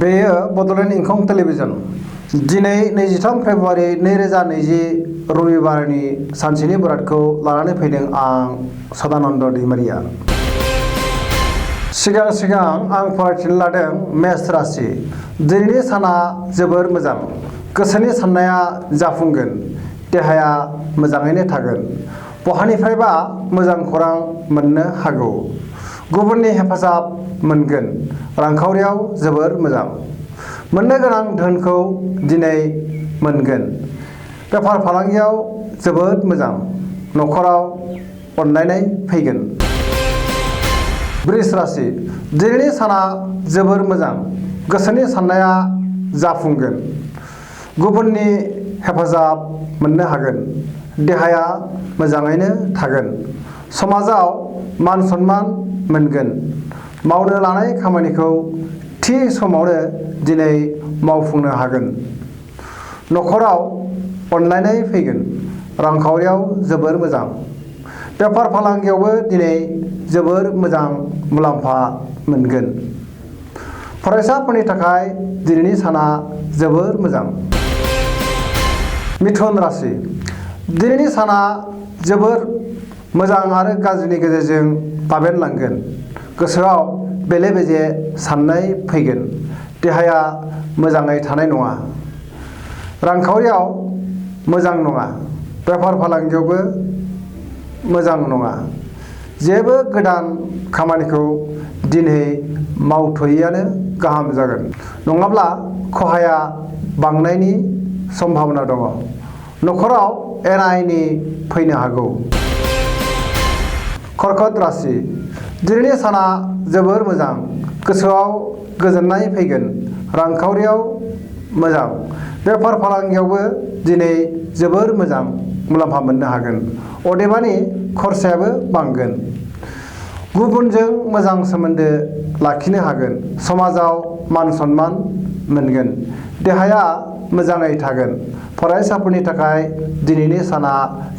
बेयो बड'लेण्ड इंखं टेलिभिजन दिनै 23 फेब्रुवारि 2020 रबिबारनि सानसेनि बरादखौ लानानै फैदों आं सदानन्द दैमारिया। सिगां आं फरायथिनो लादों मेष राशि। दिनैनि साना जोबोर मोजां। गोसोनि साननाया जाफुंगोन। देहाया मोजाङैनो थागोन। बहानिफ्रायबा मोजां खौरां मोननो हागौ। गुबुननि हेफाजाब मोनगोन। रांखावरियाव जोबोर मोजां। मोननो गोनां धोनखौ दिनै मोनगोन। बेफार फालांगियाव जोबोद मोजां। न'खराव अनलायनाय फैगोन। वृष राशि। दिनैनि साना जोबोर मोजां। गोसोनि साननाया जाफुंगोन। गुबुननि हेफाजाब मोननो हागोन। देहाया मोजाङैनो थागोन। समाजाव मान सन्मान मोनगोन। मावनो लानाय खामानिखौ थि समावनो दिनै मावफुंनो हागोन। न'खराव अनलायनाय फैगोन। रांखावरियाव जोबोर मोजां। बेफार फालांगियावबो दिनै जोबोर मोजां मुलाम्फा मोनगोन। फरायसाफोरनि थाखाय दिनैनि साना जोबोर मोजां। मिथुन राशि। दिनैनि साना जोबोर मोजां आरो गाज्रिनि गेजेरजों बाबेनलांगोन। गोसोआव बेले बेजे साननाय फैगोन। देहाया मोजाङै थानाय नङा। रांखावरियाव मोजां नङा। बेफार फालांगियावबो मोजां नङा। जेबो गोदान खामानिखौ दिनै मावथ'यैआनो गाहाम जागोन। नङाब्ला खहाया बांनायनि सम्भावना दङ। न'खराव एना एनि फैनो हागौ। कर्कट राशि। दिनैनि साना जोबोर मोजां। गोसोआव गोजोननाय फैगोन। रांखावरियाव मोजां। बेफार फालांगियावबो दिनै जोबोर मोजां मुलाम्फा मोननो हागोन। अदेबानि खरसायाबो बांगोन। गुबुनजों मोजां सोमोन्दो लाखिनो हागोन। समाजाव मान सन्मान मोनगोन। देहाया मोजाङै थागोन। फरायसाफोरनि थाखाय दिनैनि साना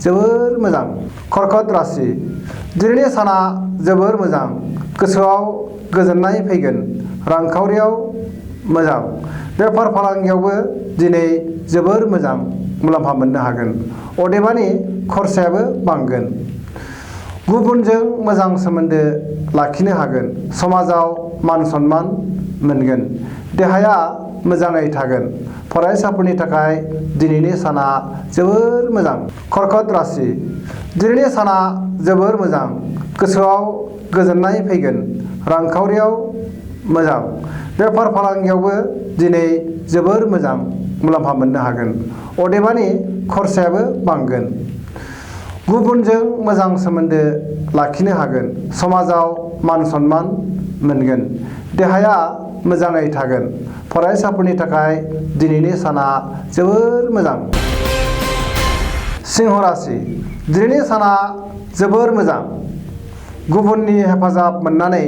जोबोर मोजां। कर्कट राशि। दिनैनि साना जोबोर मोजां। गोसोआव गोजोननाय फैगोन। रांखावरियाव मोजां। बेफार फालांगियावबो दिनै जोबोर मोजां मुलाम्फा मोननो हागोन। अदेबानि खरसायाबो बांगोन। गुबुनजों मोजां सोमोन्दो लाखिनो हागोन। समाजाव मान सन्मान मोनगोन। देहाया मोजाङै थागोन। फरायसाफोरनि थाखाय दिनैनि साना जोबोर मोजां। कर्कट राशि। दिनैनि साना जोबोर मोजां। गोसोआव गोजोननाय फैगोन। रांखावरियाव मोजां। बेफार फालांगियावबो दिनै जोबोर मोजां मुलाम्फा मोननो हागोन। अदेबानि खरसायाबो बांगोन। गुबुनजों मोजां सोमोन्दो लाखिनो हागोन। समाजाव मान सन्मान मोनगोन। देहाया मोजाङै थागोन। फरायसाफोरनि थाखाय दिनैनि साना जोबोर मोजां। सिंह राशि। दिनैनि साना जोबोर मोजां। गुबुननि हेफाजाब मोननानै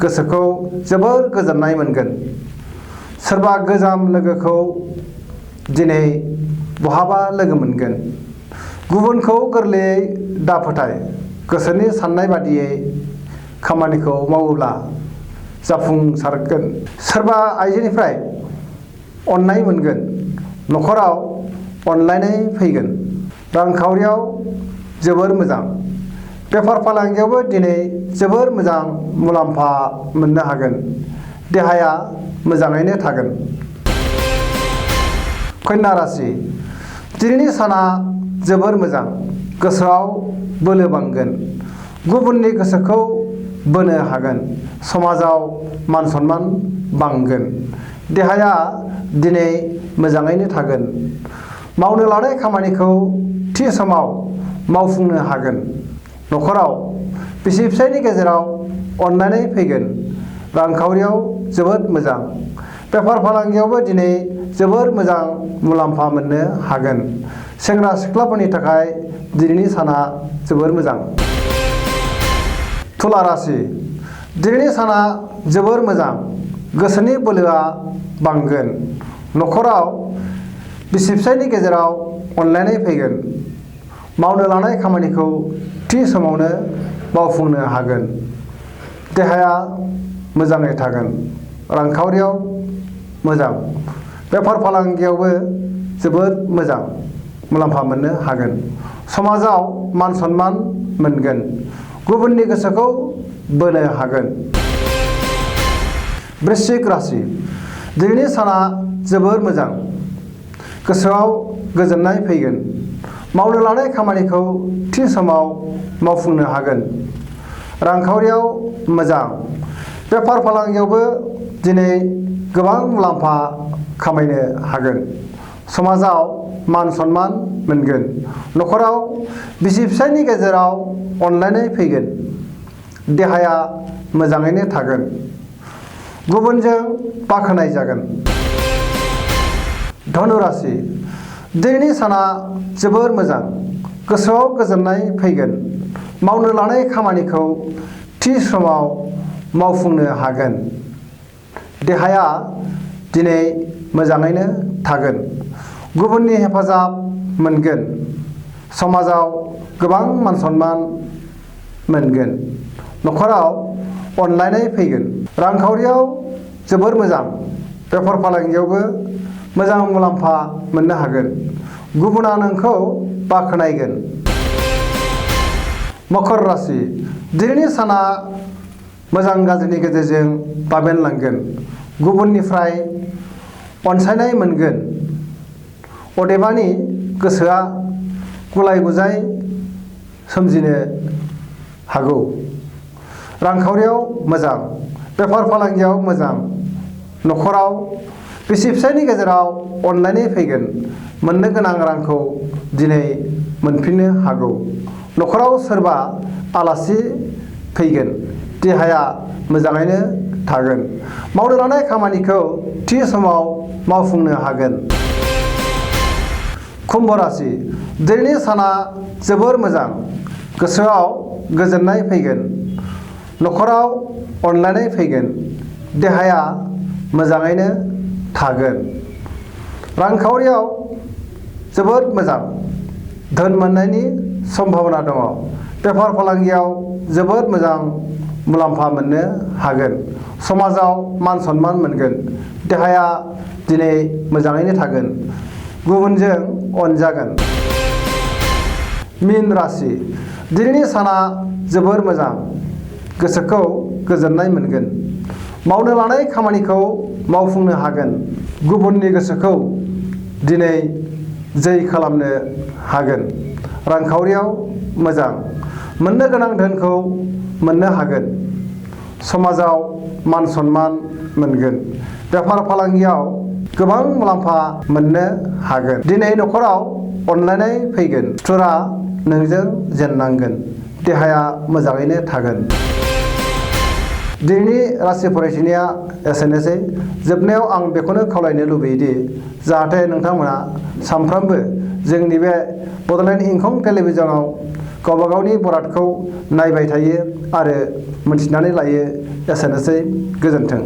गोसोखौ जोबोर गोजोननाय मोनगोन। सोरबा गोजाम लोगोखौ दिनै बहाबा लोगो मोनगोन। गुबुनखौ गोरलैयै दाफोथाय। गोसोनि साननाय बादियै खामानिखौ मावोब्ला जाफुंसारगोन। सोरबा आइजोनिफ्राय अननाय मोनगोन। न'खराव अनलायनाय फैगोन। रांखावरियाव जोबोर मोजां। बेफार फालांगियावबो दिनै जोबोर मोजां मुलाम्फा मोननो हागोन। देहाया मोजाङैनो थागोन। कन्या राशि। दिनैनि साना जोबोर मोजां। गोसोआव बोलो बांगोन। गुबुननि गोसोखौ बोनो हागोन। समाजाव मान सन्मान बांगोन। देहाया दिनै मोजाङैनो थागोन। मावनो लानाय खामानिखौ थि समाव मावफुंनो हागोन। न'खराव बिसि फिसायनि गेजेराव अनलायनाय फैगोन। रांखावरियाव जोबोद मोजां। बेफार फालांगियावबो दिनै जोबोर मोजां मुलाम्फा मोननो हागोन। सेंग्रा सिख्लाफोरनि थाखाय दिनैनि साना जोबोर मोजां। तुला राशि। दिनैनि साना जोबोर मोजां। गोसोनि बोलोआ बांगोन। न'खराव बिसि फिसायनि गेजेराव अनलायनाय फैगोन। मावनो लानाय खामानिखौ थि समावनो मावफुंनो हागोन। देहाया मोजाङै थागोन। रांखावरियाव मोजां बेफार फालांगियावबो जोबोद मोजां मुलाम्फा मोननो हागोन समाजाव मान सन्मान मोनगोन गुबुननि गोसोखौ बोनो हागोन वृश्चिक राशि दिनैनि साना जोबोर मोजां गोसोआव गोजोननाय फैगोन मावनो लानाय खामानिखौ थि समाव मावफुंनो हागोन रांखावरियाव मोजां बेफार फालांगियावबो दिनै गोबां मुलाम्फा खामायनो हागोन समाजाव मान सन्मान मोनगोन न'खराव बिसि फिसायनि गेजेराव अनलायनाय फैगोन देहाया मोजाङैनो थागोन गुबुनजों बाख्नाय जागोन धनु राशि दिनैनि साना जोबोर मोजां गोसोआव गोजोननाय फैगोन मावनो लानाय खामानिखौ थि समाव मावफुंनो हागोन देहाया दिनै मोजाङैनो थागोन गुबुननि हेफाजाब मोनगोन समाजाव गोबां मान सन्मान मोनगोन न'खराव अनलायनाय फैगोन रांखावरियाव जोबोर मोजां बेफार फालांगियावबो मोजां मुलाम्फा मोननो हागोन गुबुना नोंखौ बाख्नायगोन मकर राशि दिनैनि साना मोजां गाज्रिनि गेजेरजों बाबेनलांगोन गुबुननिफ्राय अनसायनाय मोनगोन अदेबानि गोसोआ गुलाय गुजाय सोमजिनो हागौ रांखावरियाव मोजां बेफार फालांगियाव मोजां न'खराव बिसि फिसायनि गेजेराव अनलायनाय फैगोन मोननो गोनां रांखौ दिनै मोनफिननो हागौ न'खराव सोरबा आलासि फैगोन देहाया मोजाङैनो थागोन मावनो लानाय खामानिखौ थि समाव मावफुंनो हागोन कुम्भ राशि दिनैनि साना जोबोर मोजां गोसोआव गोजोननाय फैगोन न'खराव अनलायनाय फैगोन देहाया मोजाङैनो थागोन रांखावरियाव जोबोद मोजां धोन मोननायनि सम्भावना दङ बेफार फालांगियाव जोबोद मोजां मुलाम्फा मोननो हागोन समाजाव मान सन्मान मोनगोन देहाया दिनै मोजाङैनो थागोन गुबुनजों अनजागोन मीन राशि दिनैनि साना जोबोर मोजां गोसोखौ गोजोननाय मोनगोन मावनो लानाय खामानिखौ मावफुंनो हागोन गुबुननि गोसोखौ दिनै जै खालामनो हागोन रांखावरियाव मोजां मोननो गोनां धोनखौ मोननो हागोन समाजाव मान सन्मान मोनगोन बेफार फालांगियाव गोबां मुलाम्फा मोननो हागोन दिनै न'खराव अनलायनाय फैगोन सुथुरा नोंजों जेननांगोन देहाया मोजाङैनो थागोन दिनैनि राशि फरायथिनाया एसेनोसै जोबनायाव आं बेखौनो खावलायनो लुबैयोदि जाहाथे नोंथांमोना सानफ्रोमबो जोंनि बे बड'लेण्ड इंखं टेलिभिजनाव गावबा गावनि बरादखौ नायबाय थायो आरो मोनथिनानै लायो एसेनोसै गोजोन्थों।